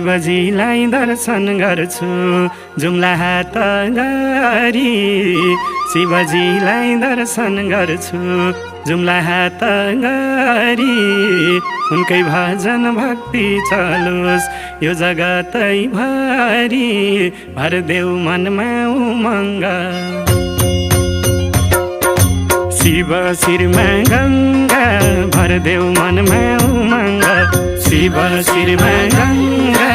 शिवजीलाई दर्शन गर्छु जुम्ला हात गरी। शिवजीलाई दर्शन गर्छु जुम्ला हात गरी। उनकै भजन भक्ति चलोस् यो जगतै भरि। भरदेऊ मनमा उमङ्ग शिव शिरमा गङ्गा। भरदेऊ मनमा उमङ्ग शिव शिरमा गङ्गा।